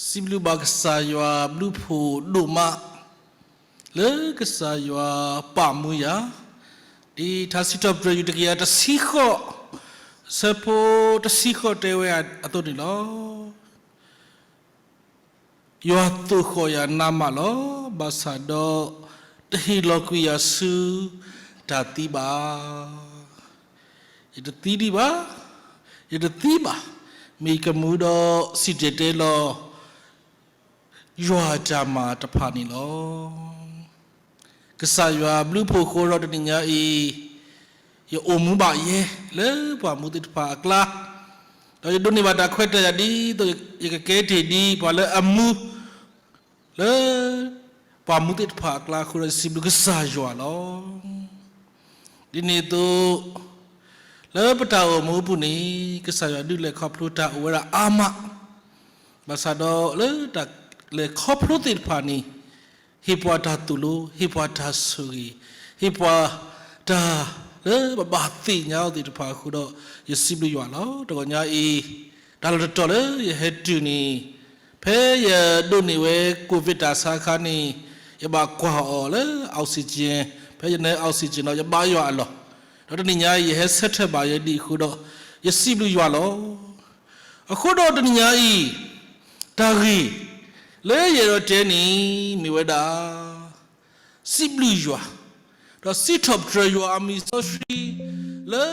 စံးဘျုးဘၣ်ကစၢ်ယွၤဘျုးဖှိၣ်ဒိၣ်မး လၢကစၢ်ယွၤပာ်မူယၤ, ဒ်ထါစံးထီၣ်ပတြၢၤယွၤတကယၤတဆံဃိး ဆၢဖိတဆံဃိးတဲဝဲအသိးန့ၣ်လီၤ. ယွၤသိၣ်ဃီၣ်ယၤနးမးလီၤ. ဘၣ်ဆၣ်ဒီး တဟ့ၣ်လီၤကွံာ်ယၤဆူတၢ်သံဘၣ်. ယတသံဒံးဘၣ်, ယတသံဘၣ်. မ့ၢ်ယကမူဒီးစံၣ်တဲၤတဲလီၤ ယွၤအတၢ်မၤတဖၣ်န့ၣ်လီၤ. ကစၢ်ယွၤဘျုးဖှိၣ်အဃိဒီးတနံၤညါအံၤ ယအိၣ်မူဘၣ်ယဲလၢပှၤမူသ့ၣ်တဖၣ်အကျါ, ဒီးယဒိးန့ၢ်ဘၣ်တၢ်ခွဲးတၢ်ယာ်ဒ်သိးယကကဲတ့ၢ်ဒ်ပှၤလၢအမူ လၢပှၤမူသ့ၣ်တဖၣ်အကျါအဃိဒီးယစံးဘျုးကစၢ်ယွၤလီၤ. ဒ်န့ၣ်အသိး လၢပတၢ်အိၣ်မူအပူၤန့ၣ် ကစၢ်ယွၤဒုးလဲၤခီဖျိတၢ်အိၣ်ဝဲဒၣ်အါမး, ဘၣ်ဆၣ်ဒီးလၢတၢ်လဲၤခီဖျိသ့ၣ်တဖၣ်န့ၣ် ဟ့ၣ်ပှၤတၢ်သိၣ်လိ, ဟ့ၣ်ပှၤတၢ်ဆိၣ်ဂ့ၤ, ဟ့ၣ်ပှၤတၢ်လၢပဘၣ်သ့ၣ်ညါအီၤသ့ၣ်တဖၣ်အဃိဒီး ယစံးဘျုးယွၤလီၤ. တဂီၤညါအံၤ တၢ်လီၢ်တတီၤလၢယဟဲတုၤန့ၣ် ဖဲယဒိးန့ၢ်ဝဲ ကိးဘ့ၣ်တၢ်ဆါအခါန့ၣ် ယဘၣ်ကွၢ်အီၤလၢ oxygen, ဖဲယနဲ oxygen ဒီးယဘါယွၤအလီၢ်, ဒီးတနံၤညါအံၤ ယဟဲဆၢထၢၣ်ဘၣ်ယဲဒ်အဃိဒီး ယစံးဘျုးယွၤလီၤ. အဃိဒီးတနံၤညါအံၤ တၢ်ဂ့ၢ်လၢယအဲၣ်ဒိးတဲန့ၣ် မ့ၢ်ဝဲဒၣ် စံးဘျုးယွၤ, ဒီးစံးထီၣ်ပတြၢၤယွၤအမံၤစီဆှံ လၢ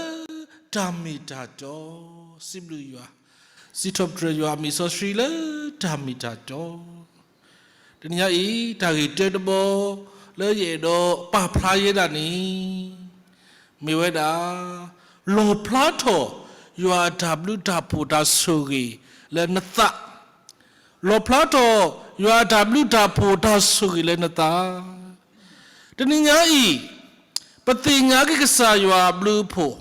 တၢ်မ့ၢ်တၢ်တီ, စံးဘျုးယွၤ, စံးထီၣ်ပတြၢၤယွၤအမံၤစီဆှံလၢတၢ်မ့ၢ်တၢ်တီ. တနံၤညါအံၤ တၢ်ဂ့ၢ်တၢတဘီ လၢယအဲၣ်ဒိးပာ်ဖျါယဲဒၣ်န့ၣ် မ့ၢ်ဝဲဒၣ် လီၣ်ဖျါထီၣ်ယွၤအတၢ်ဘျုးတၢ်ဖှိၣ်တၢ်ဆိၣ်ဂ့ၤလၢနသး, လီၣ်ဖျါထီၣ်ယွၤအတၢ်ဘျုးတၢ်ဖှိၣ်တၢ်ဆိၣ်ဂ့ၤလၢနသး. တနံၤညါအံၤ ပသ့ၣ်ညါက့ၤကစၢ်ယွၤအဘျုးအဖှိၣ်,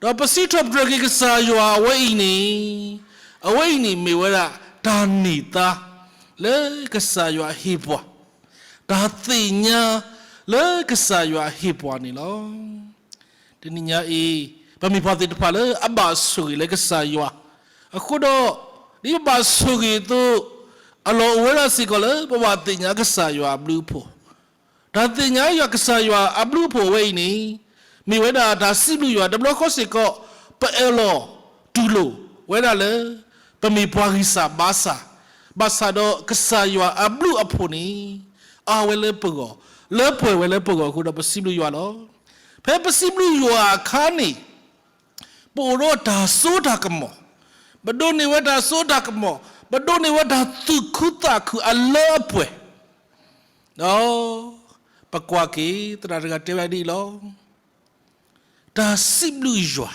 ဒီးပစံးထီၣ်ပတြၢၤက့ၤကစၢ်ယွၤအဝဲအံၤန့ၣ်, အဝဲအံၤန့ၣ်မ့ၢ်ဝဲဒၣ် တၢ်န့ၢ်သါလၢကစၢ်ယွၤဟ့ၣ်ပှၤ, တၢ်သ့ၣ်ညါလၢကစၢ်ယွၤဟ့ၣ်ပှၤန့ၣ်လီၤ. တနံၤညါအံၤ ပမ့ၢ်ပှၤသ့ၣ်တဖၣ်လၢအဘၣ်ဆိၣ်ဂ့ၤလၢကစၢ်ယွၤ, အဃိဒီး ဒ်ပဘၣ်ဆိၣ်ဂ့ၤအသိး အလီၢ်အိၣ်ဝဲဒၣ်စ့ၢ်ကီးလၢ ပဘၣ်သ့ၣ်ညါကစၢ်ယွၤအဘျုးအဖှိၣ်, တၢ်သ့ၣ်ညါယွၤကစၢ်ယွၤအဘျုးအဖှိၣ်အဝဲအံၤန့ၣ် မ့ၢ်ဝဲဒၣ်တၢ်စံးဘျုးယွၤတဘျီဃီစ့ၢ်ကီး, ပအၢၣ်လီၤတူၢ်လိာ်ဝဲဒၣ်လၢ ပမ့ၢ်ပှၤဂံၢ်စၢ်ဘါစၢ်, ဘၣ်ဆၣ်ဒီးကစၢ်ယွၤအဘျုးအဖှိၣ်န့ၣ် အါဝဲလၢပဂီၢ်, လၢပှဲၤဝဲလၢပဂီၢ်အဃိဒီး ပစံးဘျုးယွၤလီၤ. ဖဲပစံးဘျုးယွၤအခါန့ၣ် ပအိၣ်ဒီးတၢ်စိတၢ်ကမီၤ, ပဒိးန့ၢ်ဝဲတၢ်စိတၢ်ကမီၤ, ပဒိးန့ၢ်ဝဲတၢ်သူၣ်ခုသးခုအလၢအပှဲၤ, ဒီးပကွၢ်က့ၤ သရၣ်တဂၤတဲဝဲဒ်အံၤလီၤ. တၢ်စံးဘျုးယွၤ,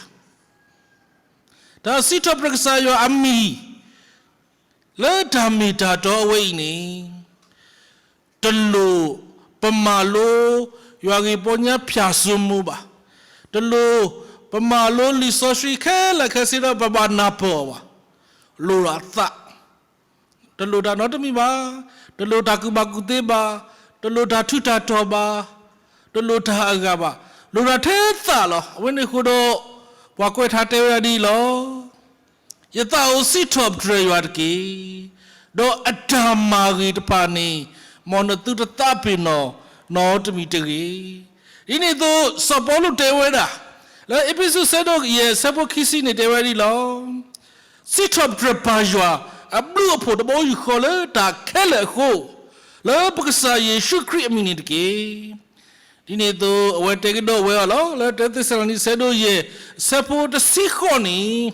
တၢ်စံးထီၣ်ပတြၢၤကစၢ်ယွၤအမံၤ လၢတၢ်မ့ၢ်တၢ်တီအဝဲအံၤန့ၣ် တလိၣ်ပမၤလိ ယွၤဂ့ၢ်ပီညါဖၠၣ်စိမိၤဘၣ်, တလိၣ်ပမၤလိလံာ်စီဆှံခဲလၢာ်ခဲဆ့ဒီးပဘၣ်နၢ်ပၢၢ်အီၤဘၣ်, လိၣ်ဒၣ်သး, တလိၣ်တၢ်နီတမံၤဘၣ်, တလိၣ်တၢ်ကူၣ်ဘၣ်ကူၣ်သ့ဘၣ်, တလိၣ်တၢ်ထူးတၢ်တီၤဘၣ်, တလိၣ်တၢ်အဂၤဘၣ်, လိၣ်ဒၣ်ထဲသးလီၤ. အဝဲန့ၣ်အဃိဒီး ပှၤကွဲးထါတဲဝဲဒၣ်ဒ်အံၤလီၤ. ယသးအိၣ်စံးထီၣ်ပတြၢၤယွၤတက့ၢ်, ဒီးအတၢ်မၤဂ့ၤတဖၣ်န့ၣ် မ်နသုတသးပ့ၤနီၣ်နီတမံၤတဂ့ၤ. ဒ်န့ၣ်အသိး စီၤပီလူးတဲဝဲဒၣ် လၢအ့းဖ့းစူး ဆၢဒိၣ်ယဲၢ် ဆၢဖိခံဆံန့ၣ်တဲဝဲဒ်အံၤလီၤ. စံးထီၣ်ပတြၢၤပၢ်ယွၤအဘျုးအဖှိၣ်တဘီယူၢ်ဃီလၢတၢ်ခဲလၢာ်အဃိ, လၢပကစၢ်ယ့ၣ်ၡူးခရံာ်အမံၤန့ၣ်တက့ၢ်. ဒ်န့ၣ်အသိး အဝဲတဲကဒီးဝဲအီၤလီၤ. လၢတၢသ့းစၤလနံ ဆၢဒိၣ်ယဲၢ် ဆၢဖိတဆံဃိးန့ၣ်,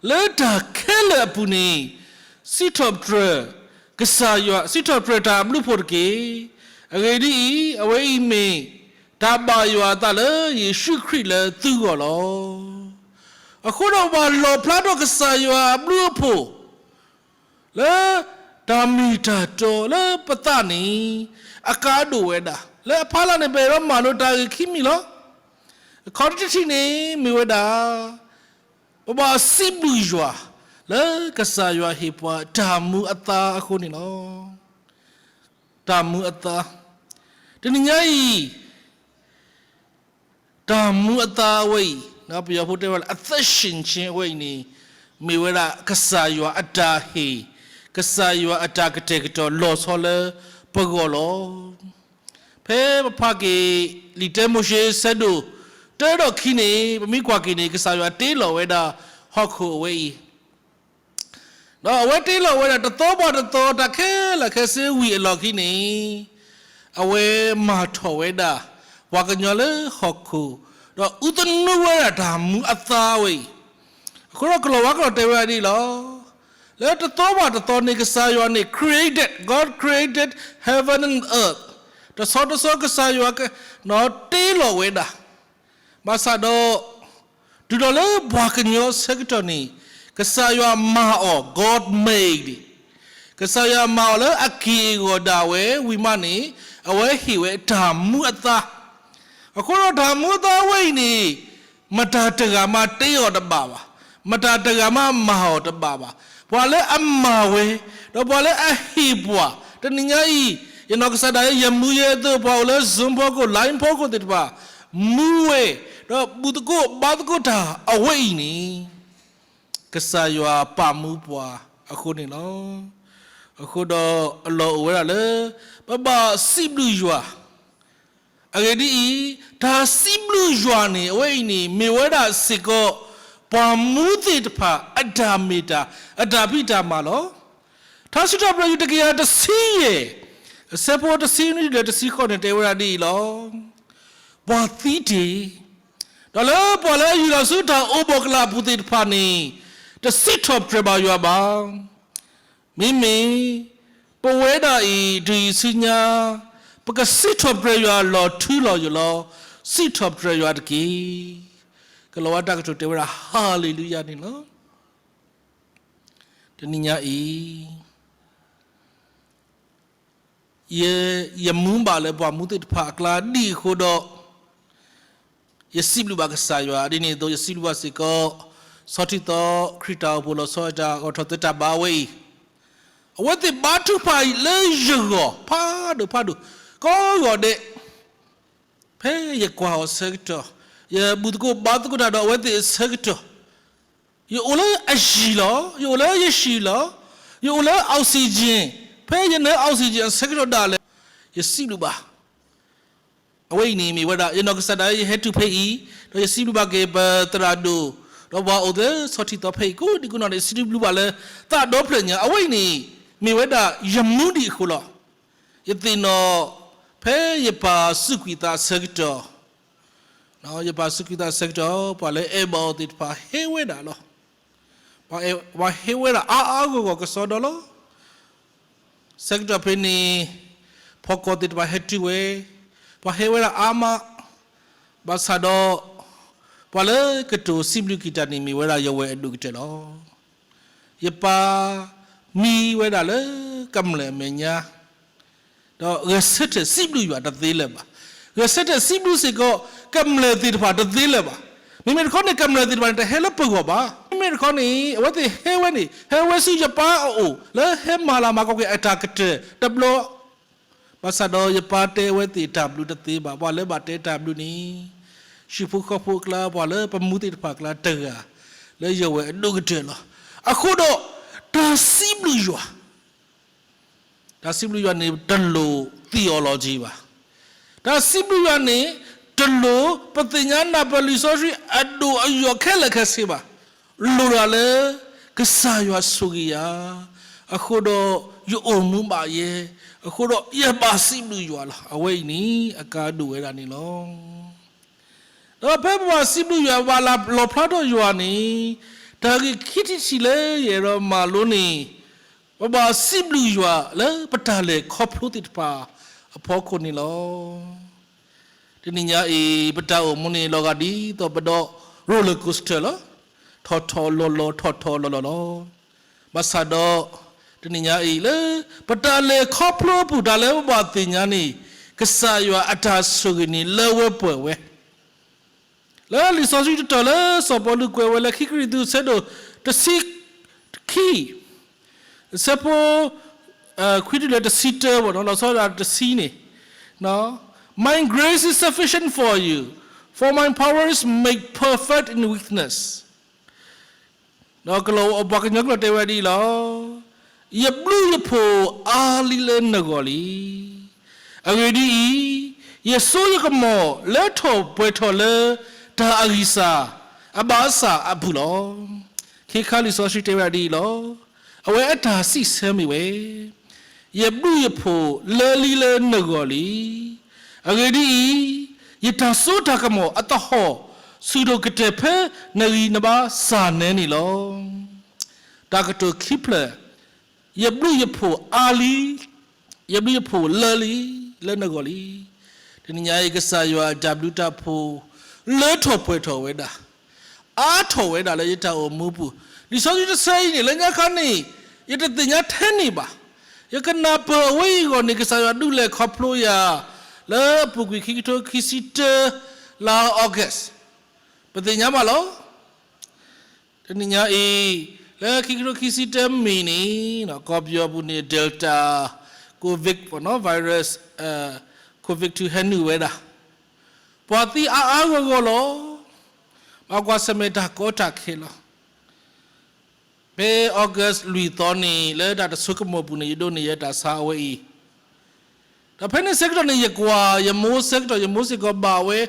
လၢတၢ်ခဲလၢာ်အပူၤန့ၣ် စံးထီၣ်ပတြၢၤကစၢ်ယွၤ, စံးထီၣ်ပတြၢၤတၢ်အဘျုးအဖှိၣ်တက့ၢ်. အဂ့ၢ်ဒ်အံၤ, အဝဲအံၤမ့ၢ်တၢ်ဘၣ်ယွၤအသးလၢယ့ၣ်ၡူးခရံာ်လၢသုဂီၢ်လီၤ. အဃိဒီးပဘၣ်လီၣ်ဖျါထီၣ်ကစၢ်ယွၤအဘျုးအဖှိၣ် လၢတၢ်မ့ၢ်တၢ်တီလၢပသးန့ၣ် အကါဒိၣ်ဝဲဒၣ်. လၢအဖီလာ်န့ၣ် ပအဲၣ်ဒိးမၤလိတၢ်ဂ့ၢ်ခံမံၤလီၤ. အခီတထံၣ်န့ၣ်မ့ၢ်ဝဲဒၣ် ပဘၣ်စံးဘျုးယွၤ လၢကစၢ်ယွၤဟ့ၣ်ပှၤတၢ်မူအသါအဃိန့ၣ်လီၤ. တၢ်မူအသါ, တနံၤညါအံၤ တၢ်မူအသါအဝဲအံၤ, ပယီၤဖိတဲဝဲလၢ အသက်ရှင်ခြင်း အဝဲအံၤန့ၣ် မ့ၢ်ဝဲဒၣ်ကစၢ်ယွၤအတၢ်ဟ့ၣ် ကစၢ်ယွၤအတၢ်ကတဲာ်ကတီၤလီၤဆီလၢပဂီၢ်လီၤ. ဖဲပဖးက့ၤ လံာ်တၢမိၤၡ့ဆၢဒိၣ်တၢဒီးခံန့ၣ် ပမ့ၢ်ကွၢ်က့ၤန့ၣ် ကစၢ်ယွၤတ့လီၤဝဲဒၣ်ဟီၣ်ခိၣ်အဝဲအံၤ ဒီးအဝဲတ့လီၤဝဲဒၣ်တသီဘၣ်တသီ တၢ်ခဲလၢာ်ခဲဆ့ဝံၤအလီၢ်ခံန့ၣ် အဝဲမၤထီၣ်ဝဲဒၣ် ပှၤကညီလၢဟီၣ်ခိၣ် ဒီးအူသနူဝဲဒၣ်တၢ်မူအသါဝဲအံၤ, အဃိဒီးကလီၤဝါကျိာ်တဲဝဲဒၣ်ဒ်အံၤလီၤ. လၢတသီဘၣ်တသီန့ၣ် ကစၢ်ယွၤန့ၣ် created, God created heaven and earth. တဆီတဆီကစၢ်ယွၤတ့လီၤဝဲဒၣ် ဘၣ်ဆၣ်ဒီး တုၤဒီးလၢပှၤကညီဆၢကတီၢ်န့ၣ် ကစၢ်ယွၤမၤအီၤ God made, ကစၢ်ယွၤမၤအီၤလၢအက့ၢ်အဂီၤဒၣ်ဝဲဝံၤမးန့ၣ် အဝဲဟ့ၣ်ဝဲတၢ်မူအသါ, အဃိဒီးတၢ်မူအသါဝဲအံၤန့ၣ် မတၤတဂၤမးတ့အီၤတဘၣ်ဘၣ်, မတၤတဂၤမးမၤအီၤတဘၣ်ဘၣ်. ပှၤလၢအမၤဝဲ ဒီးပှၤလၢအဟ့ၣ်ပှၤ, တနံၤညါအံၤ ယနီၢ်ကစၢ်ဒၣ်ယဲ ယမူယဲအသိး ပှၤအိၣ်လၢ Zoom ဖီခိၣ် Line ဖီခိၣ်သ့ၣ်တဖၣ် မူဝဲ ဒီးဘူၣ်သကိးဘါသကိးတၢ်အဝဲအံၤန့ၣ် ကစၢ်ယွၤပာ်မူပှၤအဃိန့ၣ်လီၤ. အဃိဒီးအလီၢ်အိၣ်ဝဲဒၣ်လၢ ပဘၣ်စံးဘျုးယွၤ အဂ့ၢ်ဒ်အံၤ, တၢ်စံးဘျုးယွၤန့ၣ် အဝဲအံၤန့ၣ် မ့ၢ်ဝဲဒၣ်စ့ၢ်ကီး ပှၤမူသ့ၣ်တဖၣ်အတၢ်မ့ၢ်တၢ် အတၢ်ဖံးတၢ်မၤလီၤ. ထါစံးထီၣ်ပတြၢၤ ယူၢ်တကယၤတဆံယဲၢ် အဆၢဖိတဆံနွံတုၤလၢတဆံဃိးန့ၣ် တဲဝဲဒၣ်ဒ်အံၤလီၤ. ပှၤသံတ့ၢ်, ဒီးလၢပှၤလၢအယူၢ်လီၤဆူတၢ်အိၣ်ဘှီၣ်ကလာ်အပူၤသ့ၣ်တဖၣ်န့ၣ် တစံးထီၣ်ပတြၢၤဘၣ်ယွၤဘၣ်. မ့မ့ၢ် ပဝဲဒၣ်အံၤ တုၤအံၤဆူညါ ပကစံးထီၣ်ပတြၢၤယွၤလီၤထူလီၤယိာ်လီၤ. စံးထီၣ်ပတြၢၤယွၤတက့ၢ်. ကလီၤဝါတၢ်ကတိၤတဲဝဲဒၣ် ဟၤလ့လူယၤန့ၣ်လီၤ. တနံၤညါအံၤ ယ ယမူဘၣ်လၢပှၤမူသ့ၣ်တဖၣ်အကျါဒ်အဃိဒီး ယစံးဘျုးဘၣ်ကစၢ်ယွၤ, ဒ်န့ၣ်အသိး ယစံးဘျုးဘၣ်စ့ၢ်ကီး ဆီထံသီ ခရံာ်တၢ်အိၣ်ဖှိၣ်လီၤဆီအတၢ်ဂီၤထီၣ်သဲတၢ်ဘါဝဲအံၤ, အဝဲသ့ၣ်ဘါထုကဖၣ်အံၤလၢယဂီၢ် ဖးဒိၣ်ဖးဒိၣ် ကိးဂီၤဒဲး ဖဲယကွၢ်အီၤဆၢကတီၢ်, ယဘူၣ်သကိးဘါသကိးတၢ်ဒီးအဝဲသ့ၣ်အဆၢကတီၢ်, ယအိၣ်လၢအယံၤလီၤ, ယအိၣ်လၢယဟံၣ်လီၤ, ယအိၣ်လၢ oxygen, ဖဲယနၢ oxygen အဆၢကတီၢ်ဒၣ်လဲာ်, ယစံးဘျုးဘၣ်. အဝဲအံၤန့ၣ်မ့ၢ်ဝဲဒၣ် ယနီၢ်ကစၢ်ဒၣ်ယဲ ယဟဲတုၤဖဲအံၤ, ဒီးယစံးဘျုးဘၣ်က့ၤပသရၣ်ဒိၣ်, ဒီးပှၤအိၣ်လၢဆီထံသီဖဲအံၤ ကိးဒံကိးနီၢ်န့ၣ် ယစံးဘျုးဘၣ်လၢ သးဒီဖျၢၣ်ညါ အဝဲအံၤန့ၣ် မ့ၢ်ဝဲဒၣ်ယမူဒံးအဃိလီၤ. ယသ့ၣ်နီၣ် ဖဲယပၢ်စူးကွံာ်သးအဆၢကတီၢ်, ယပၢ်စူးကွံာ်သးအဆၢကတီၢ် ပှၤလၢအဲၣ်ဘၣ်အီၤသ့ၣ်တဖၣ်ဟဲဝဲဒၣ်လီၤ. ပှၤဟဲဝဲဒၣ်အါအါဂီၢ်ဂီၢ်ကစီဒီလီၤ. ဆၢကတီၢ်ဖဲန့ၣ် ဖီကီၢ်သ့ၣ်တဖၣ်ဟဲတုၤဝဲ, ပှၤဟဲဝဲဒၣ်အါမး, ဘၣ်ဆၣ်ဒီး ပှၤလၢကတိၤစံးဘျုးက့ၤတၢ်န့ၣ် မ့ၢ်ဝဲဒၣ်ယဝဲၢ်အဒိၣ်ကတၢၢ်လီၤ. ယပၢ်မံဝဲဒၣ်လၢကမျၢၢ်အမဲာ်ညါ ဒီးဂဲၤဆၢထၢၣ်စံးဘျုးယွၤတသ့လၢၤဘၣ်. ဂဲၤဆၢထၢၣ်စံးဘျုးစ့ၢ်ကီး ကမျၢၢ်သ့ၣ်တဖၣ်တသ့လၢၤဘၣ်. မ့မ့ၢ်တခီန့ၣ် ကမျၢၢ်သ့ၣ်တဖၣ်န့ၣ် တဟဲလၢပဂီၢ်ဘၣ်. မ့မ့ၢ်တခီန့ၣ် အဝဲသ့ၣ်ဟဲဝဲန့ၣ် ဟဲဝဲဆူယပၢ်အအိၣ် လၢဟဲမၤလၤမၤကပီၤက့ၤအတၢ်ကတၢၢ်တဘျီ ဘၣ်ဆၣ်ဒီးယပၢ်တဲအဝဲသ့ၣ်တၢ်ဘျုးတသ့ဘၣ်. ပှၤလၢဘၣ်တဲတၢ်ဘျုးန့ၣ် ဟံၣ်ဖိဃီဖိအကျါ ပှၤလၢပမူသ့ၣ်တဖၣ်အကျါတဂၤ လၢယဝဲၢ်အဒိၣ်ကတၢၢ်လီၤ. အဃိဒီး တၢ်စံးဘျုးယွၤ တၢ်စံးဘျုးယွၤန့ၣ် တလိၣ် theology ဘၣ်. တၢ်စံးဘျုးယွၤန့ၣ် တလိၣ် ပသ့ၣ်ညါနၢ်ပၢၢ်လံာ်စီဆှံအဒိၣ်အယိာ်ခဲလၢာ်ခဲဆ့ဘၣ်. လိၣ်ဒၣ်လၢ ကစၢ်ယွၤဆိၣ်ဂ့ၤယၤ အဃိဒီး ယအိၣ်မူဘၣ်ယဲ, အဃိဒီးယဘၣ်စံးဘျုးယွၤလီၤ. အဝဲအံၤန့ၣ် အကါဒိၣ်ဝဲဒၣ်န့ၣ်လီၤ. ဒီးဖဲပဘၣ်စံးဘျုးယွၤ ပဘၣ်လၢလီၣ်ဖျါထီၣ်ယွၤန့ၣ် တၢ်ဂ့ၢ်ခံထံၣ်တထံၣ်လၢယအဲၣ်ဒိးမၤလိန့ၣ် ပဘၣ်စံးဘျုးယွၤလၢပတၢ်လဲၤခီဖျိသ့ၣ်တဖၣ်အဖီခိၣ်န့ၣ်လီၤ. တနံၤညါအံၤ ပတၢ်အိၣ်မူန့ၣ် လီၤဂာ်ဒ်သိးပဒီး roller coaster လီၤ. ထီၣ်ထီၣ်လီၤလီၤ ထီၣ်ထီၣ်လီၤလီၤလီၤ. ဘၣ်ဆၣ်ဒီး တနံၤညါအံၤလၢ ပတၢ်လဲၤခီဖျိအပူၤ တၢ်လၢပဘၣ်သ့ၣ်ညါန့ၣ် ကစၢ်ယွၤအတၢ်ဆိၣ်ဂ့ၤန့ၣ် လၢဝဲပှဲၤဝဲ လၢလံာ်စီဆှံတတီၤလၢစီၤပီလူးကွဲးဝဲလၢခံကရံၣ်သူးအဆၢဒိၣ်တဆံခံ အဆၢဖိ ခွံတုၤလၢတဆံတၢ လီၤဆီဒၣ်တဆံန့ၣ်, My grace is sufficient for you, for my power is made perfect in weakness. ဒီးကလီၤ ပှၤကညီကျိာ်တဲဝဲဒ်အံၤလီၤ. ယဘျုးယဖှိၣ်အါလံလၢနဂီၢ်လံ. အဂ့ၢ်ဒ်အံၤ, ယစိယကမီၤလၢထီၣ်ပှဲၤထီၣ်လၢ တၢ်အဂံၢ်စၢ် အဘၣ်အစၢ်အပူၤလီၤ. ခ့ခါလံာ်စီဆှံတဲဝဲဒၣ်ဒ်အံၤလီၤ. အဝဲအတၢ်စံးဆၢမ့ၢ်ဝဲ, ယဘျုးယဖှိၣ်လၢလံလၢနဂီၢ်လံ. အဂ့ၢ်ဒ်အံၤ, ယတၢ်စိတၢ်ကမီၤအသဟီၣ် ဆူၣ်ဒိၣ်ကတၢၢ်ဖဲနဂံၢ်နဘါစၢ်နဲန့ၣ်လီၤ. တၢ်ကတိၤခံဖျၢၣ်, ယဘျုးယဖှိၣ်အါလံ, ယဘျုးယဖှိၣ်လၢလံ, လၢနဂီၢ်လံ. တနံၤညါအံၤ ကစၢ်ယွၤအတၢ်ဘျုးတၢ်ဖှိၣ် လၢထီၣ်ပှဲၤထီၣ်ဝဲဒၣ်, အါထီၣ်ဝဲဒၣ်လၢယတၢ်အိၣ်မူပူၤ, လံာ်စီဆှံတဆၢအံၤန့ၣ် လၢညါခါန့ၣ် ယတသ့ၣ်ညါထဲန့ၣ်ဘၣ်. ယကနၢ်ပၢၢ်အဝဲအံၤအဂီၢ်န့ၣ် ကစၢ်ယွၤဒုးလဲၤခီဖျိယၤ လၢအပူၤကွံာ်ခံကထိခံဆံတၢ လါ August, ပသ့ၣ်ညါဘၣ်လီၤ. တနံၤညါအံၤ လၢခံကထိခံဆံတၢမံၤန့ၣ် ကီၢ်ပယီၤပူၤန့ၣ် Delta COVID virus, COVID two ဟဲနုာ်ဝဲဒၣ်, ပှၤသံအါအါဂီၢ်ဂီၢ်လီၤ. ဘၣ်ကွၢ်ဆၢၣ်မဲာ်တၢ်ကီတၢ်ခဲလီၤ. ဖဲ August လွံၢ်သီန့ၣ် လၢတၢ်တဆိကမိၣ်ပူၤန့ၣ် ယဒိးန့ၢ်ယဲတၢ်ဆါအဝဲအံၤ, ဒီးဖဲန့ၣ်ဆၢကတီၢ်န့ၣ် ယကွၢ်ယမိၢ်ဆၢကတီၢ် ယမိၢ်စ့ၢ်ကီးဘၣ်ဝဲ,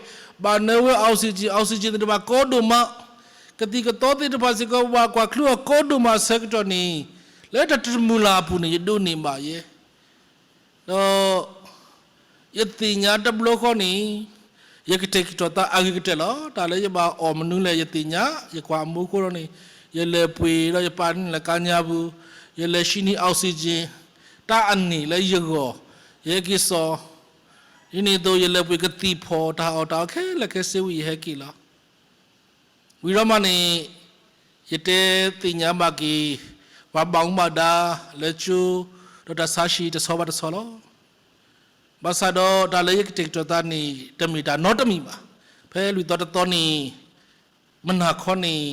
ဘၣ်နၢဝဲ oxygen, oxygen သ့ၣ်တဖၣ်ကီဒိၣ်မး, ကသံၣ်ကသီသ့ၣ်တဖၣ်စ့ၢ်ကီး ဘၣ်ကွၢ်ချုအီၤကီဒိၣ်မးဆၢကတီၢ်န့ၣ်, လၢတၢ်တမုာ်လၤအပူၤန့ၣ် ယဒိးန့ၢ်ဘၣ်ယဲ ဒီး ယသ့ၣ်ညါတဘျီဃီန့ၣ် ယကတဲာ်ကတီၤသးအဂ့ၤကတၢၢ်လီၤ. တၢ်လၢယဘၣ်အီၣ်မနုၤလဲၣ် ယသ့ၣ်ညါ, ယကွၢ်အမိၢ်အဃိဒီးန့ၣ် ယလဲၤပှ့ၤဒီးယပာ်န့ၢ်လၢကါညါပူၤ, ယလဲၤဟံးန့ၢ် oxygen, တၢ်အနံၣ်လၢယဂီၢ်, ယဟဲက့ၤစိာ်, ဒ်န့ၣ်အသိး ယလဲၤပှ့ၤကသံၣ်ဖီၣ် တၢ်အီၣ်တၢ်အီခဲလၢာ်ခဲဆ့ဝံၤ ယဟဲက့ၤလီၤ. ဝံၤဒီးမးန့ၣ် ယတဲသ့ၣ်ညါဘၣ်က့ၤ ပှၤဘၣ်မူဘၣ်ဒါ လၢကၠိ ဒီးတၢ်ဆါဟံၣ်တဆီဘၣ်တဆီလီၤ. ဘၣ်ဆၣ်ဒီးတၢ်လၢယကတဲာ်ကတီၤသးန့ၣ် တမ့ၢ်တၢ်နီတမံၤဘၣ်. ဖဲလွံၢ်သီတသီန့ၣ် မုၢ်နၤခီန့ၣ်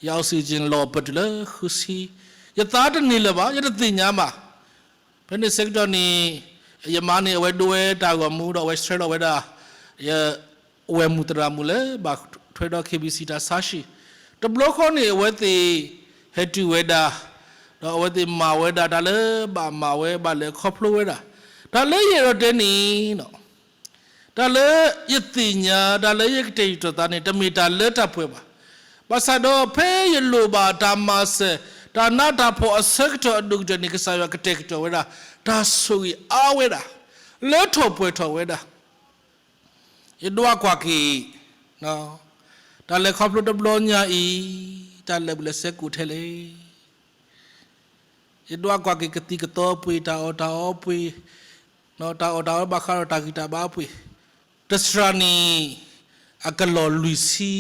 ယ oxygen လီၤပတုာ်လၢဃုဆံ, ယသးတန့ၢ်လၢၤဘၣ်, ယတသ့ၣ်ညါဘၣ်. ဖဲန့ၣ်ဆၢကတီၢ်န့ၣ် ယမါန့ၣ် အဝဲဒိဝဲတၢ်ဂီၤမူဒီး အဝဲဆှၢလီၤဝဲဒၣ် ယ ဝဲၢ်မုၢ်သရၣ်မုၣ်လၢဘၣ်ထွဲဒီး KBC တၢ်ဆါဟံၣ်, တဘျီဃီန့ၣ် အဝဲသ့ၣ်ဟဲတုၤဝဲဒၣ်, ဒီးအဝဲသ့ၣ်မၤဝဲဒၣ် တၢ်လၢဘၣ်မၤဝဲ ဘၣ်လဲၤခီဖျိဝဲဒၣ်, တၢ်လၢယအဲၣ်ဒိးတဲန့ၣ် တၢ်လၢယသ့ၣ်ညါ တၢ်လၢယကတဲာ်ကတီၤသးန့ၣ် တမ့ၢ်တၢ်လၢတၢ်ပှဲၤဘၣ်. ဘၣ်ဆၣ်ဒီးဖဲယလိၣ်ဘၣ်တၢ်မၤစၢၤ တၢ်နးတၢ်ဖှီၣ်အဆၢကတီၢ်အဒိၣ်ကတၢၢ်န့ၣ် ကစၢ်ယွၤကတဲာ်ကတီၤဝဲဒၣ် တၢ်ဆိၣ်ဂ့ၤအါဝဲဒၣ်, လၢထီၣ်ပှဲၤထီၣ်ဝဲဒၣ်. ယဒွးကွၢ်က့ၤ တၢ်လဲၤခီဖျိတဘျီညါအံၤ တၢ်လဲၤဘူးလဲၤဆှဲကိးထဲလဲၣ်. ယဒွးကွၢ်က့ၤကသံၣ်ကသီပှ့ၤ တၢ်အီၣ်တၢ်အီပှ့ၤ, တၢ်အီၣ်တၢ်အီဘၣ်ဃးဒီးတၢ်ဂံၢ်တၢ်ဘါပှ့ၤ, တစှၤန့ၣ် အကလီၢ်လွံၢ်ဆံ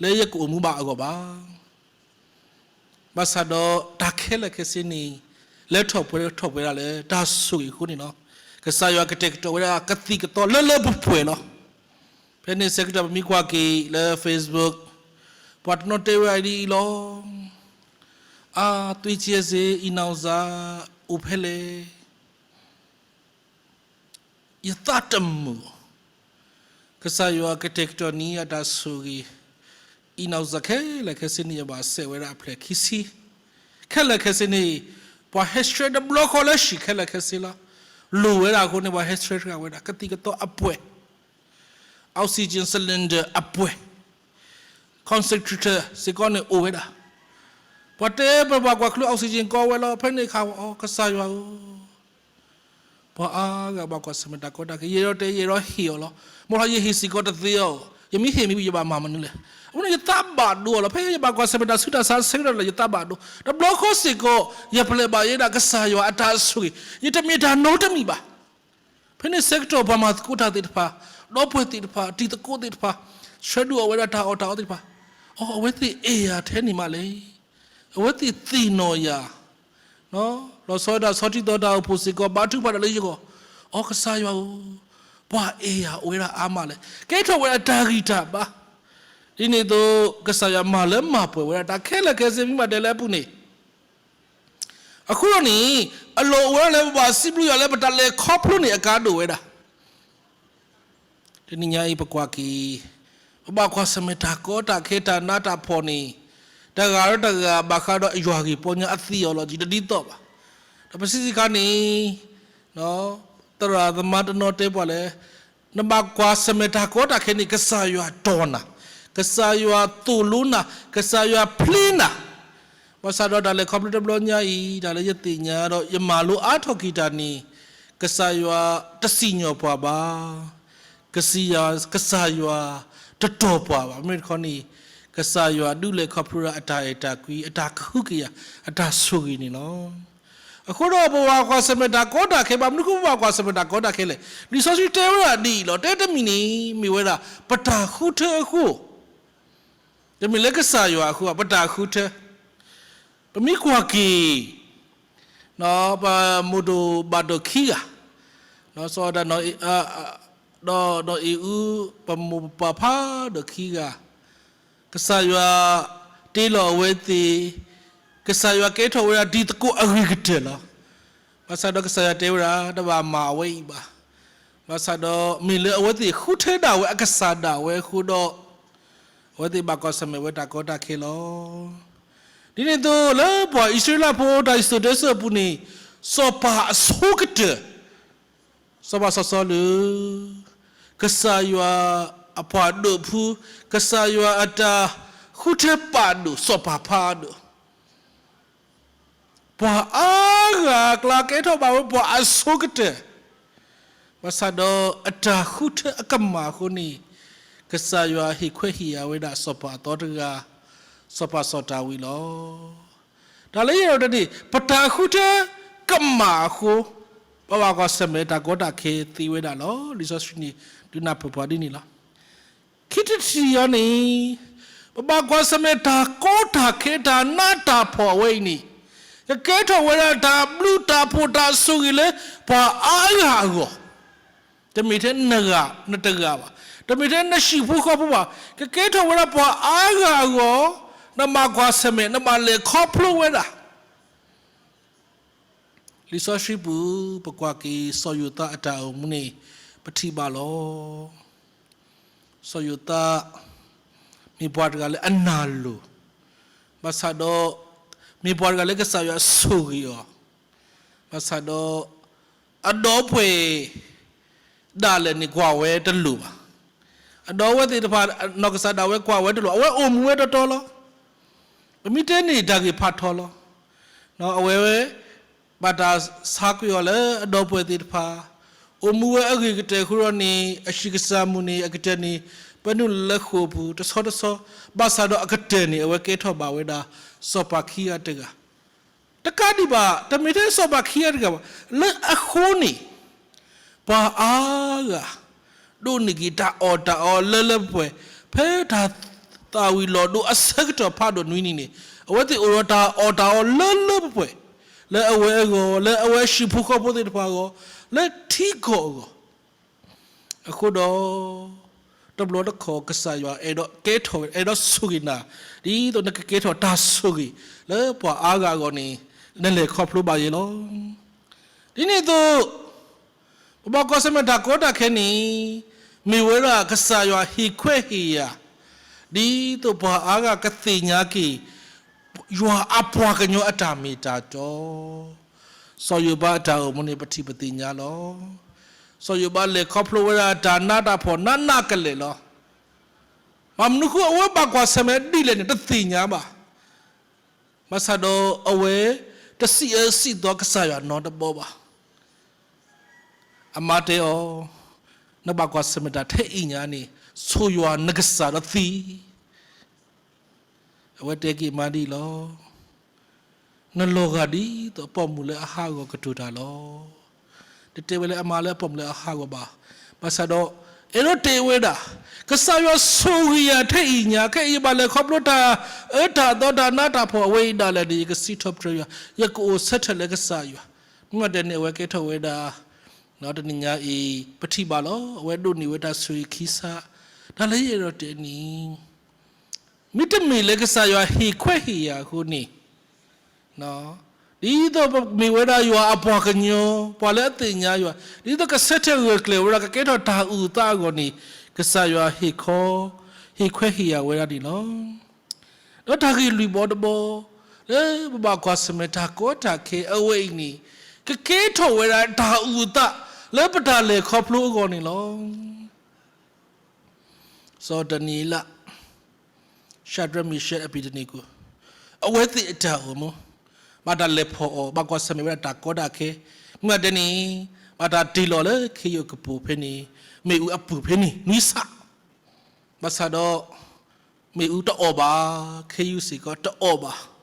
လၢယကအိၣ်မူဘၣ်အဂီၢ်ဘၣ်. ဘၣ်ဆၣ်ဒီးတၢ်ခဲလၢာ်ခဲဆ့န့ၣ် လဲၤထီၣ်ပှဲၤထီၣ်ပှဲၤဒၣ်လၢတၢ်ဆိၣ်ဂ့ၤအဃိန့ၣ်လီၤ. ကစၢ်ယွၤကတဲာ်ကတီၤဝဲဒၣ်ကသံၣ်ကသီလၢလၢပှဲၤပှဲၤလီၤ. ဖဲန့ၣ်ဆၢကတီၢ်ပမ့ၢ်ကွၢ်က့ၤလၢ Facebook, ပှၤတနီၤတဲဝဲဒၣ်ဒ်အံၤလီၤ. အသွေးကြေးစေး, အိမ်ထောင်စာအိၣ်ဖဲလဲၣ်. ယသးတမုာ်, ကစၢ်ယွၤကတဲာ်ကတီၤန့ၢ်ယၤတၢ်ဆိၣ်ဂ့ၤ, အိမ်ထောင်စာခဲလၢာ်ခဲဆ့န့ၣ် ယဘၣ်စဲးဝဲဒၣ်အဖျၢၣ်ခံဆံ, ခဲလၢာ်ခဲဆ့န့ၣ် ပှၤဟဲဆှၢတဘျီဃီလၢဟံၣ်ခဲလၢာ်ခဲဆ့လီၤ. လိၣ်ဝဲဒၣ်အဃိန့ၣ် ပှၤဟဲဆှၢတဂၤဝဲဒၣ် ကသံၣ်ကသီအပှဲၤ, oxygen cylinder အပှဲၤ, concentrator စ့ၢ်ကီးန့ၣ်အိၣ်ဝဲဒၣ်. ပှၤတဲပှၤကွၢ်ချု oxygen ကီဝဲလီၤ. ဖဲန့ၣ်အခါ အီ ကစၢ်ယွၤဧၢ, ပှၤအါဂၤဘၣ်ကွၢ်ဆၢၣ်မဲာ်တၢ်ကီတၢ်ခဲ ယအဲၣ်ဒိးတဲ ယအဲၣ်ဒိးဟ့ၣ်အီၤလီၤ. မ့ၢ်လီၤ ယဟ့ၣ်စ့ၢ်ကီးတသ့အီၤ, ယမ့ၢ်ဟ့ၣ်မ့ၢ်ဝံၤ ယဘၣ်မၤမနုၤလဲၣ်. အဃိန့ၣ် ယသးဘၣ်ဒိအီၤလီၤ. ဖဲယဘၣ်ကွၢ်ဆၢၣ်မဲာ်တၢ်ဆူးတၢ်ဆါဆၢကတီၢ်လၢ ယသးဘၣ်ဒိ, တဘျီဃီစ့ၢ်ကီး ယပျဲဘၣ်ယဲဒၣ်ကစၢ်ယွၤအတၢ်ဆိၣ်ဂ့ၤ, ယတမ့ၢ်တၢ်နီတမံၤဘၣ်. ဖဲန့ၣ်ဆၢကတီၢ်ပှၤမၤသကိးတၢ်သ့ၣ်တဖၣ်, ဒီပုၢ်ဝဲၢ်သ့ၣ်တဖၣ်, တံၤသကိးသ့ၣ်တဖၣ်, ဆှၢဒုးအီၤဝဲဒၣ်တၢ်အီၣ်တၢ်အီသ့ၣ်တဖၣ်, အီ အဝဲသ့ၣ်အဲၣ်ယၤထဲန့ၣ်မးလဲၣ်. အဝဲသ့ၣ်သ့ၣ်နီၣ်ယၤ, လီၤဆီဒၣ်တၢ်ဆီထံသီတၢ်အိၣ်ဖှိၣ်စ့ၢ်ကီး ဘါထုကဖၣ်ဒီးလၢယဂီၢ်, အီ ကစၢ်ယွၤဧၢ, ပှၤအဲၣ်ယၤအိၣ်ဝဲဒၣ်အါမးလဲၣ်. ကဲထီၣ်ဝဲဒၣ်တၢ်ဂံၢ်တၢ်ဘါ, ဒ်န့ၣ်အသိး ကစၢ်ယွၤမၤလၢမၤပှဲၤဝဲဒၣ်တၢ်ခဲလၢာ်ခဲဆ့ မ့ၢ်မၤတဲလၢအပူၤန့ၣ် အဃိန့ၣ် အလီၢ်အိၣ်ဝဲဒၣ်လၢပဘၣ်စံးဘျုးယွၤလၢပတၢ်လဲၤခီဖျိန့ၣ်အကါဒိၣ်ဝဲဒၣ်. တနံၤညါအံၤပကွၢ်က့ၤ, ပဘၣ်ကွၢ်ဆၢၣ်မဲာ်တၢ်ကီတၢ်ခဲတၢ်နးတၢ်ဖှီၣ်န့ၣ်, တဂၤဒီးတဂၤဘၣ်ဃးဒီးယွၤဂ့ၢ်ပီညါအ theology တဒ်သိးဘၣ်. ပစံးစ့ၢ်ကီးန့ၣ်, သရၣ်သမါတနီၤတဲပှၤလၢ နဘၣ်ကွၢ်ဆၢၣ်မဲာ်တၢ်ကီတၢ်ခဲန့ၣ် ကစၢ်ယွၤတီၢ်နၤ, ကစၢ်ယွၤသိၣ်လိနၤ, ကစၢ်ယွၤဖျ့နၤ, ဘၣ်ဆၣ်ဒီးတၢ်လဲၤခီဖျိတဘျီညါအံၤ တၢ်လၢယသ့ၣ်ညါဒီးယမၤလိအါထီၣ်က့ၤတၢ်န့ၣ်, ကစၢ်ယွၤတစံၣ်ညီၣ်ပှၤဘၣ်. ကစၢ်ယွၤ, ကစၢ်ယွၤတတီၢ်ပှၤဘၣ်. မ့မ့ၢ်တခီန့ၣ်, ကစၢ်ယွၤဒုးလဲၤခီဖျိဒၣ်အတၢ်အဲၣ်တၢ်ကွံ အတၢ်ကဟုကယာ် အတၢ်ဆိၣ်ဂ့ၤန့ၣ်လီၤ. အဃိဒီးပဘၣ်ကွၢ်ဆၢၣ်မဲာ်တၢ်ကီတၢ်ခဲ, ဘၣ်မနုၤအဃိပဘၣ်ကွၢ်ဆၢၣ်မဲာ်တၢ်ကီတၢ်ခဲလဲၣ်. လံာ်စီဆှံတဲဝဲဒၣ်ဒ်အံၤလီၤ. တဲတမံၤန့ၣ် မ့ၢ်ဝဲဒၣ် ပတၢ်ဃုထၢအဃိ, တမ့ၢ်လၢကစၢ်ယွၤအဃိဘၣ်, ပတၢ်ဃုထၢ. ပမ့ၢ်ကွၢ်က့ၤ ပမိၢ်ဒိၣ်ဘၣ်ဒိၣ်ခံဂၤ, စီၤအၤဒၣ်, ဒီးနီၢ်အံၤအူ, ပမိၢ်ပပၢ်ဖးဒိၣ်ခံဂၤ, ကစၢ်ယွၤတ့လီၤအဝဲသ့ၣ်, ကစၢ်ယွၤကဲထီၣ်ဝဲဒၣ်ဒ်သကိးအဂ့ၤကတၢၢ်လီၤ. ဘၣ်ဆၣ်ဒီးကစၢ်ယွၤတဲဝဲဒၣ် တဘၣ်မၤအဝဲအံၤဘၣ်. ဘၣ်ဆၣ်ဒီးမ့ၢ်လၢအဝဲသ့ၣ်ဃုထၢဒၣ်ဝဲအကစၢ်ဒၣ်ဝဲအဃိဒီး, အဝဲသ့ၣ်ဘၣ်ကွၢ်ဆၢၣ်မဲာ်ဝဲတၢ်ကီတၢ်ခဲလီၤ. ဒ်န့ၣ်အသိးလၢပှၤအံၣ်စရ့လးဖိတၢ်စံၣ်စိၤတဲစိၤအပူၤန့ၣ်, စီၤပၤအဆိကတၢၢ်, စီၤပၤစီၤစီလူး, ကစၢ်ယွၤအပှၤဒိးဖု, ကစၢ်ယွၤအတၢ်ဃုထၢပာ်ဒိၣ် စီၤပၤဖးဒိၣ် ပှၤအါဂၤအကျါကဲထီၣ်ဘၣ်ဝဲပှၤအဆိကတၢၢ်, ဘၣ်ဆၣ်ဒီးအတၢ်ဃုထၢအကမၣ်အဃိန့ၣ်, ကစၢ်ယွၤဟ့ၣ်ခွဲးဟ့ၣ်ယာ်ဝဲဒၣ်စီၤပၤအသီတဂၤ, စီၤပၤစီၤဒၤဝံးလီၤ. တၢ်လၢယအဲၣ်ဒိးတဲန့ၣ် ပတၢ်ဃုထၢကမၣ်အဃိ, ပဘၣ်ကွၢ်ဆၢၣ်မဲာ်တၢ်ကီတၢ်ခဲသ့ဝဲဒၣ်လီၤ. လံာ်စီဆှံန့ၣ် ဒုးနၢ်ပၢၢ်ပှၤဒ်န့ၣ်လီၤ. ခံထံၣ်တထံၣ်အံၤန့ၣ်, ပဘၣ်ကွၢ်ဆၢၣ်မဲာ်တၢ်ကီတၢ်ခဲ တၢ်နးတၢ်ဖှီၣ်အဝဲအံၤန့ၣ်, ကကဲထီၣ်ဝဲဒၣ်တၢ်ဘျုးတၢ်ဖှိၣ်တၢ်ဆိၣ်ဂ့ၤလၢပှၤအါဂၤအဂီၢ်, တမ့ၢ်ထဲနဂၤနတဂၤဘၣ်, တမ့ၢ်ထဲနဟံၣ်ဖိဃီဖိဘၣ်, ကကဲထီၣ်ဝဲဒၣ်ပှၤအါဂၤအဂီၢ်, နဘၣ်ကွၢ်ဆၢၣ်မဲာ် နဘၣ်လဲၤခီဖျိဝဲဒၣ် လံာ်စီဆှံပူၤ ပကွၢ်က့ၤစီၤယိၤသးအတၢ်အိၣ်မူန့ၣ် ပထံၣ်ဘၣ်လီၤ. စီၤယိၤသး မ့ၢ်ပှၤတဂၤလၢအနာ်လိၤ, ဘၣ်ဆၣ်ဒီး မ့ၢ်ပှၤတဂၤလၢကစၢ်ယွၤဆိၣ်ဂ့ၤအီၤ, ဘၣ်ဆၣ်ဒီး အဒီပုၢ်ဝဲၢ်ဒၣ်လဲာ်န့ၣ် ကွၢ်ဝဲတလိၤဘၣ်. အဒီပုၢ်ဝဲၢ်သ့ၣ်တဖၣ် နီၢ်ကစၢ်ဒၣ်ဝဲကွၢ်ဝဲတလိၤ, အဝဲအိၣ်မူဝဲတီတီလီၤ. ပမ့ၢ်တဲန့ၣ်တၢ်ဂ့ၢ်ဖးထီလီၤ. အဝဲ ဘၣ်တၢ်ဆါကွံာ်အီၤလၢအဒီပုၢ်ဝဲၢ်သ့ၣ်တဖၣ်, အိၣ်မူဝဲအဂ့ၤကတၢၢ်အဃိဒီးန့ၣ် အဟံၣ်ကစၢ်မုၢ်န့ၣ် အကတၢၢ်န့ၣ် ပနုာ်လၢဃိာ်ပူၤတဆီတဆီ, ဘၣ်ဆၣ်ဒီးအကတၢၢ်န့ၣ် အဝဲကဲထီၣ်ဘၣ်ဝဲဒၣ် စီၤပၤခံဂၤတဂၤ တကးဒံးဘၣ် တမ့ၢ်ထဲစီၤပၤခံဂၤတဂၤဘၣ်, လၢအဃိန့ၣ် ပှၤအါဂၤ ဒိးန့ၢ်က့ၤတၢ်အီၣ်တၢ်အီလၢလၢပှဲၤပှဲၤ, ဖဲတၢ်သၣ်ဝံၤလီၤဒိအဆၢကတီၢ်ဖးဒိၣ်နွံနံၤန့ၣ်, အဝဲသ့ၣ်အိၣ်ဒီးတၢ်အီၣ်တၢ်အီလၢလၢပှဲၤပှဲၤ, လၢအဝဲအဂီၢ်, လၢအဝဲဟံၣ်ဖိဃီဖိသ့ၣ်တဖၣ်အဂီၢ်, လၢထံကီၢ်အဂီၢ် အဃိဒီး တဘျီတခီၣ်ကစၢ်ယွၤအဲၣ်ဒိးကဲထီၣ် အဲၣ်ဒိးဆိၣ်ဂ့ၤနၤ, ဒ်သိးနကကဲထီၣ်တၢ်ဆိၣ်ဂ့ၤ လၢပှၤအါဂၤအဂီၢ်န့ၣ် နလဲၤခီဖျိဘၣ်ယဲလီၤ. ဒ်န့ၣ်အသိး ပဘၣ်ကွၢ်ဆၢၣ်မဲာ်တၢ်ကီတၢ်ခဲန့ၣ် မ့ၢ်ဝဲဒၣ်ကစၢ်ယွၤဟ့ၣ်ခွဲးဟ့ၣ်ယာ်, ဒ်သိးပှၤအါဂၤကသ့ၣ်ညါက့ၤ ယွၤအပှၤကညီအတၢ်မ့ၢ်တၢ်တီ, စီၤယိၤဘးအတၢ်အိၣ်မူန့ၣ် ပထံၣ်ပသ့ၣ်ညါလီၤ. စီၤယိၤဘးလဲၤခီဖျိဝဲဒၣ်တၢ်နးတၢ်ဖှီၣ်နးနးကလဲာ်လီၤ. ဘၣ်မနုၤအဃိ အဝဲဘၣ်ကွၢ်ဆၢၣ်မဲာ်ဒ်လဲၣ်န့ၣ် တသ့ၣ်ညါဘၣ်. ဘၣ်ဆၣ်ဒီးအဝဲ တစံးအၢစံးသီကစၢ်ယွၤနီတဘီဘၣ်. အမါတဲအီၤ, နဘၣ်ကွၢ်ဆၢၣ်မဲာ်တၢ်ထဲအံၤညါန့ၣ် ဆိၣ်ယွၤနကစၢ်ဒီးသံ အဝဲတဲက့ၤအမါဒ်အံၤလီၤ. နလီၤဂာ်ဒ်သိးအပိာ်မုၣ်လၢအဟးဂီၤကတိၤတၢ်လီၤ. တတဲဝဲလၢအမါလၢအပိာ်မုၣ်လၢအဟးဂီၤဘၣ်. ဘၣ်ဆၣ်ဒီး အဲၣ်ဒိးတဲဝဲဒၣ်, ကစၢ်ယွၤဆိၣ်ဂ့ၤယၤထဲအံၤညါ, ခဲအံၤယဘၣ်လဲၤခီဖျိတၢ်အၢတၢ်သီတၢ်နးတၢ်ဖှီၣ်အဝဲအံၤဒၣ်လဲာ်န့ၣ် ယကစံးထီၣ်ပတြၢၤယွၤ, ယကအိၣ်ဆၢထၢၣ်လၢကစၢ်ယွၤ. မ့ၢ်တဲန့ၣ် အဝဲကဲထီၣ်ဝဲဒၣ် တနံၤညါအံၤ ပထံၣ်ဘၣ်လီၤ. အဝဲဒိးန့ၢ်ဝဲတၢ်ဆိၣ်ဂ့ၤခံစး, တၢ်လၢယအဲၣ်ဒိးတဲန့ၣ် မ့တမ့ၢ်လၢကစၢ်ယွၤဟ့ၣ်ခွဲးဟ့ၣ်ယာ်အဃိန့ၣ်, ဒ်သိးပမ့ၢ်ဝဲဒၣ်ယွၤအပှၤကညီ, ပှၤလၢအသ့ၣ်ညါယွၤ, ဒ်သိးကဆၢထၢၣ်ဂၢၢ်ကျၢၤဝဲဒၣ် ကကဲထီၣ်တၢ်အုၣ်သးအဂီၢ်န့ၣ်, ကစၢ်ယွၤဟ့ၣ်ခီ, ဟ့ၣ်ခွဲးဟ့ၣ်ယာ်ဝဲဒၣ်န့ၣ်လီၤ. ဒီးတၢ်ဂ့ၢ်လွံၢ်ဘီတဘီ, လၢပဘၣ်ကွၢ်ဆၢၣ်မဲာ်တၢ်ကီတၢ်ခဲအဝဲအံၤန့ၣ်, ကကဲထီၣ်ဝဲဒၣ်တၢ်အုၣ်အသးလၢပတၢ်လဲၤခီဖျိအဂီၢ်န့ၣ်လီၤ. စီၤဒၤနံးယ့လး, ၡၤဒြဲး, မ့ၤရှဲး, အဘ့းနကိၤ, အဝဲသ့ၣ်အတၢ်အိၣ်မူ, ဘၣ်တၢ်လဲၤဖီၣ်အီၤ, ဘၣ်ကွၢ်ဆၢၣ်မဲာ်ဝဲဒၣ်တၢ်ကီတၢ်ခဲ, မ့ၢ်တဲန့ၣ်, ဘၣ်တၢ်တ့ၢ်လီၤလၢခ့ယုၢ်ကပိာ်ဖဲန့ၣ်, မ့ၣ်အူအပုၢ်ဖဲန့ၣ် နွံဆး, ဘၣ်ဆၣ်ဒီး မ့ၣ်အူတအီၣ်ဘၣ်, ခ့ယုၢ်စ့ၢ်ကီးတအီၣ်ဘၣ်.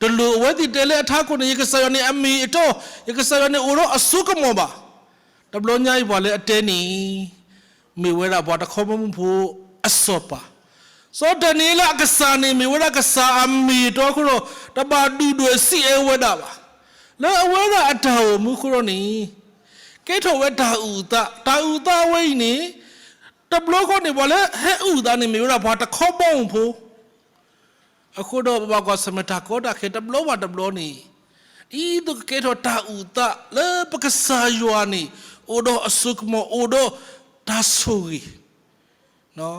တလိၣ်အဝဲသ့ၣ်တဲလၢအထးခိၣ်န့ၣ် ယကစၢ်ယွၤန့ၣ်အမ့ၢ်အတီ, ယကစၢ်ယွၤန့ၣ်အိၣ်ဒီးအစိကမီၤဘၣ်. တဘျီညါအံၤပှၤလၢအတဲန့ၣ်, မ့ၢ်ဝဲဒၣ်ပှၤတခီဘီမုၢ်ဖိအစီၤပၤ, စီၤဒၤနံးယ့လးအကစၢ်န့ၣ် မ့ၢ်ဝဲဒၣ်ကစၢ်အမ့ၢ်အတီအဃိဒီး, တဘၣ်ဒုၣ်ဒွဲၣ်စံးအဲၣ်ဝဲဒၣ်ဘၣ်. လၢအဝဲဒၣ်အတၢ်အိၣ်မူအဃိဒီးန့ၣ်, ကဲထီၣ်ဝဲတၢ်အုၣ်အသး, တၢ်အုၣ်အသးဝဲအံၤန့ၣ်, တဘျီဃီန့ၣ် ပှၤလၢဟဲအုၣ်အသးန့ၣ် မ့ၢ်ဝဲဒၣ်ပှၤတခီဘီမုၢ်ဖိ အဃိဒီးပဘၣ်ကွၢ်ဆၢၣ်မဲာ်တၢ်ကီတၢ်ခဲတဘျီဘၣ်တဘျီန့ၣ်, ဒ်သိးကကဲထီၣ်တၢ်အုၣ်အသးလၢပကစၢ်ယွၤန့ၣ်, အိၣ်ဒီးအစိကမီၤ, အိၣ်ဒီးတၢ်ဆိၣ်ဂ့ၤ,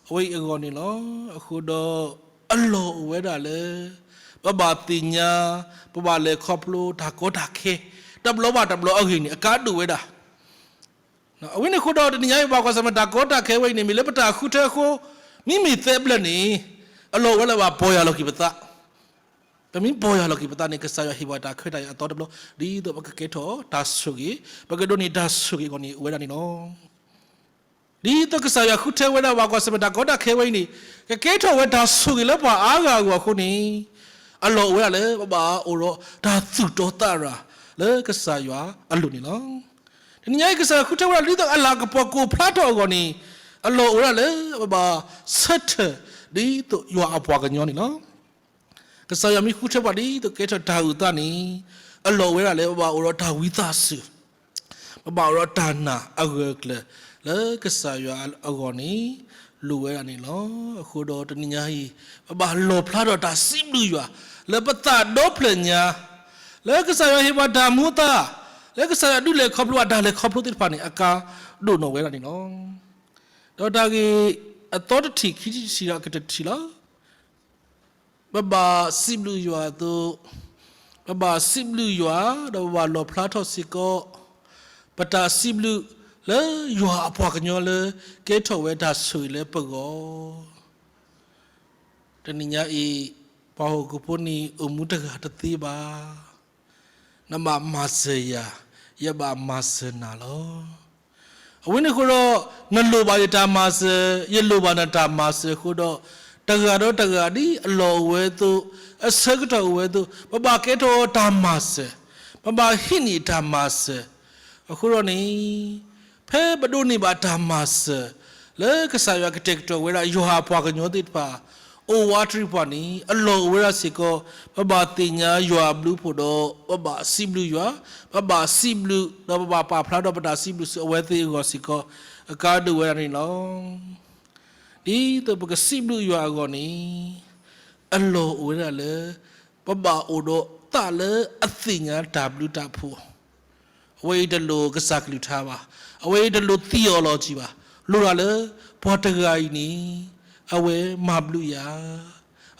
အဝဲအံၤအဂီၢ်န့ၣ်လီၤ. အဃိဒီး, အလီၢ်အိၣ်ဝဲဒၣ်လၢ ပဘၣ်သ့ၣ်ညါ, ပဘၣ်လဲၤခီဖျိတၢ်ကီတၢ်ခဲ, တဘျီဘၣ်တဘျီအဂ့ၢ်န့ၣ် အကါဒိၣ်ဝဲဒၣ် အဝဲန့ၣ်အဃိဒီး တနံၤညါအံၤ ပဘၣ်ကွၢ်ဆၢၣ်မဲာ်တၢ်ကီတၢ်ခဲဝဲအံၤန့ၣ် မ့ၢ်လၢပတၢ်ဃုထၢအဃိ, မ့မ့ၢ်သၢဘျဲၣ်န့ၣ်, အလီၢ်အိၣ်ဝဲလၢပဘၣ်ပီၢ်ယၢ်လီၤက့ၤပသး, ပမ့ၢ်ပီၢ်ယၢ်လီၤက့ၤပသးန့ၣ် ကစၢ်ယွၤဟ့ၣ်ပှၤတၢ်ခွဲးတၢ်ယာ်အသီတဘျီ, ဒ်သိးပကကဲထီၣ်တၢ်ဆိၣ်ဂ့ၤ, ပကဒိးန့ၢ်တၢ်ဆိၣ်ဂ့ၤအဂီၢ်န့ၣ် အိၣ်ဝဲဒၣ်န့ၣ်လီၤ. ဒ်သိးကစၢ်ယွၤဃုထၢဝဲဒၣ် ပဘၣ်ကွၢ်ဆၢၣ်မဲာ်တၢ်ကီတၢ်ခဲဝဲအံၤန့ၣ်, ကကဲထီၣ်ဝဲတၢ်ဆိၣ်ဂ့ၤလၢပှၤအါဂၤအဂီၢ်အဃိန့ၣ်, အလီၢ်အိၣ်ဝဲဒၣ်လၢပဘၣ်အိၣ်ဒီးတၢ်သူၣ်တီသးရၤလၢကစၢ်ယွၤအလိၤန့ၣ်လီၤ. တနံၤညါအံၤ ကစၢ်ယွၤဃုထၢဝဲဒၣ် ဒ်သိးအလၤကပီၤကအိၣ်ဖျါထီၣ်အဂီၢ်န့ၣ်, အလီၢ်အိၣ်ဝဲဒၣ်လၢပဘၣ်ဆၢထၢၣ်ဒ်သိးယွၤအပှၤကညီန့ၣ်လီၤ. ကစၢ်ယွၤမ့ၢ်ဃုထၢပှၤဒ်သိးကဲထီၣ်တၢ်အုၣ်အသးန့ၣ်, အလီၢ်အိၣ်ဝဲဒၣ်လၢပဘၣ်အိၣ်ဒီးတၢ်ဝံသးစူၤ, ပဘၣ်အိၣ်ဒီးတၢ်နာ်အဂၢၢ်အကျၢၤလၢကစၢ်ယွၤအဂီၢ်န့ၣ်, လိၣ်ဝဲဒၣ်န့ၣ်လီၤ. အဃိဒီးတနံၤညါအံၤ, ပဘၣ်လီၣ်ဖျါထီၣ်တၢ်စံးဘျုးယွၤလၢပသးဒီဖျၢၣ်ညါ, လၢကစၢ်ယွၤဟ့ၣ်ပှၤတၢ်မူအသး, လၢကစၢ်ယွၤဒုးလဲၤခီဖျိပှၤတၢ်လဲၤခီဖျိသ့ၣ်တဖၣ်န့ၣ် အကါဒိၣ်နီၣ်ဝဲဒၣ်န့ၣ်လီၤ. ဒီးတၢ်ဂ့ၢ်အသီတထံၣ်ခံထံၣ်တထံၣ်ဒီးအကတၢၢ်တထံၣ်လီၤ. ပဘၣ်စံးဘျုးယွၤအသိး, ပဘၣ်စံးဘျုးယွၤ, ဒီးပဘၣ်လီၣ်ဖျါထီၣ်စ့ၢ်ကီး ပတၢ်စံးဘျုးလၢယွၤအပှၤကညီလၢကဲထီၣ်ဝဲတၢ်ဆိၣ်ဂ့ၤလၢပဂီၢ်. တနံၤညါအံၤ, ပှၤဟီၣ်ခိၣ်ဖိန့ၣ်အိၣ်မူတဂၤတသ့ဘၣ်. နဘၣ်မၤစၢၤယၤ, ယဘၣ်မၤစၢၤနၤလီၤ. အဝဲန့ၣ်အဃိဒီး, နလိၣ်ဘၣ်ယတၢ်မၤစၢၤ, ယလိၣ်ဘၣ်နတၢ်မၤစၢၤအဃိဒီး, တဂၤဒီးတဂၤဒ်အလီၢ်အိၣ်ဝဲအသိး, အဆၢကတီၢ်အိၣ်ဝဲအသိး, ပဘၣ်ကဲထီၣ်တၢ်မၤစၢၤ, ပဘၣ်ဟံးန့ၢ်တၢ်မၤစၢၤ. အဃိဒီးန့ၣ်, ဖဲပဒိးန့ၢ်ဘၣ်တၢ်မၤစၢၤ လၢကစၢ်ယွၤကတဲာ်ကတီၤဝဲဒၣ်ယွၤအပှၤကညီသ့ၣ်တဖၣ်, အိၣ်ဝးတရံးပှၤန့ၣ် အလီၢ်အိၣ်ဝဲဒၣ်စ့ၢ်ကီး, ပဘၣ်သ့ၣ်ညါယွၤအဘျုးအဖှိၣ်ဒီး ပဘၣ်စံးဘျုးယွၤ, ပဘၣ်စံးဘျုး, ဒီးပဘၣ်ပာ်ဖျါဒီးပတၢ်စံးဘျုးဆူအဝဲသ့ၣ်အဂီၢ်စ့ၢ်ကီး, အကါဒိၣ်ဝဲဒၣ်န့ၣ်လီၤ. ဒ်သိးပကစံးဘျုးယွၤအဂီၢ်န့ၣ်, အလီၢ်အိၣ်ဝဲဒၣ်လၢ ပဘၣ်အိၣ်ဒီးသးလၢအသ့ၣ်ညါတၢ်ဘျုးတၢ်ဖှိၣ်, အဝဲအံၤတလိၣ်ကစၢ်ကလုၢ်ကထါဘၣ်, အဝဲအံၤတလိၣ် theology ဘၣ်, လိၣ်ဒၣ်လၢ ပှၤတဂၤအံၤန့ၣ် အဝဲမၤဘျုးယၤ,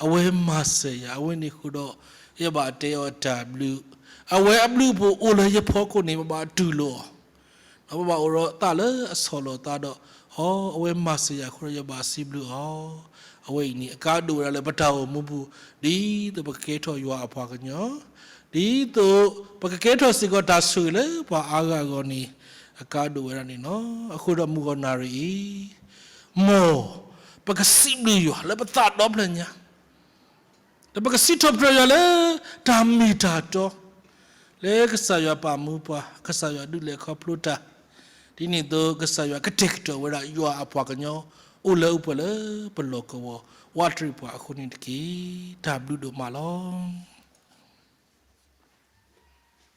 အဝဲမၤစၢၤယၤ, အဝဲန့ၣ်အဃိဒီး ယဘၣ်တဲအီၤတၢ်ဘျုး, အဝဲအဘျုးအဖှိၣ်အိၣ်လၢယဖီခိၣ်န့ၣ် ပဘၣ်တူၢ်လိာ်အီၤ, ဒီးပဘၣ်အိၣ်ဒီးသးလၢအဆီၣ်လီၤသးဒီး, အီ, အဝဲမၤစၢၤယၤအဃိဒီးယဘၣ်စံးဘျုးအီၤ, အဝဲအံၤန့ၣ် အကါဒိၣ်ဝဲဒၣ်လၢပတၢ်အိၣ်မူပူၤ, ဒ်သိးပကကဲထီၣ်ယွၤအပှၤကညီ, ဒ်သိးပကကဲထီၣ်စ့ၢ်ကီးတၢ်ဆိၣ်ဂ့ၤလၢပှၤအါဂၤအဂီၢ်န့ၣ်, အကါဒိၣ်ဝဲဒၣ်န့ၣ်လီၤ. အဃိဒီးမုၢ်ဂီၤနၣ်ရံၣ်အံၤ, မ်ပကစံးဘျုးယွၤလၢပသးဒီဖျၢၣ်ညါ ဒီးပကစံးထီၣ်ပတြၢၤယွၤလၢတၢ်မ့ၢ်တၢ်တီ, လၢကစၢ်ယွၤပာ်မူပှၤ, ကစၢ်ယွၤဒုးလဲၤခီဖျိတၢ်, ဒ်န့ၣ်အသိးကစၢ်ယွၤကတဲာ်ကတီၤဝဲဒၣ်ယွၤအပှၤကညီ, အိၣ်လၢအိၣ်ပှဲၤလၢပလီၢ်ကဝီၤ, ဝးတရံးပှၤအဃိန့ၣ်တက့ၢ်. တၢ်ဘျုးဒိၣ်မးလီၤ.